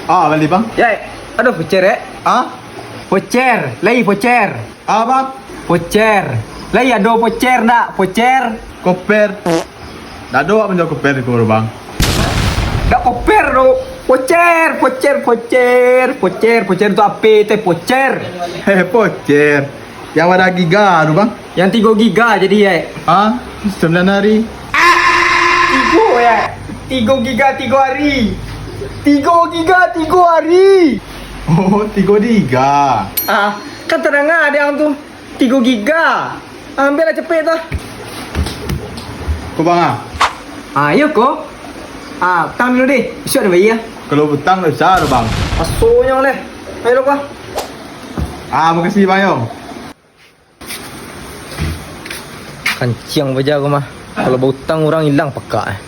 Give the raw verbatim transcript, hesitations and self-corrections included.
Ah, bali, Bang. Ya, aduh, pocer, eh. Ah? Pocer, lai pocer. Ah, Bang? Pocer. Lai ado pocer ndak? Pocer. Koper. Ndak ado awak manjual koper di Kuro, Bang. Ndak koper tu. Pocer, pocer, pocer. Pocer, pocer tu ape teh, pocer? Hehe, pocer. Yang wadah giga tu, Bang. Yang tigo giga jadi, eh. Ah, sembilan hari. Tigo, ya. Tigo giga, tigo hari. Tigo giga, tigo hari. Oh, tigo giga. Ah, kan tadanga ado yang tu. Tigo giga. Ambiaklah capek tu. Ko, Bang, ah. Ah, iyo ko. Ah, utang dulu deh. Isuak ado bayia. Kalau utang ndak usah doh, Bang. Masonyo leh. Ayo lo, Bang. Ah, makasih, Bang, yo. Kanciang baja ko mah. Kalau bautang urang ilang pakak, eh.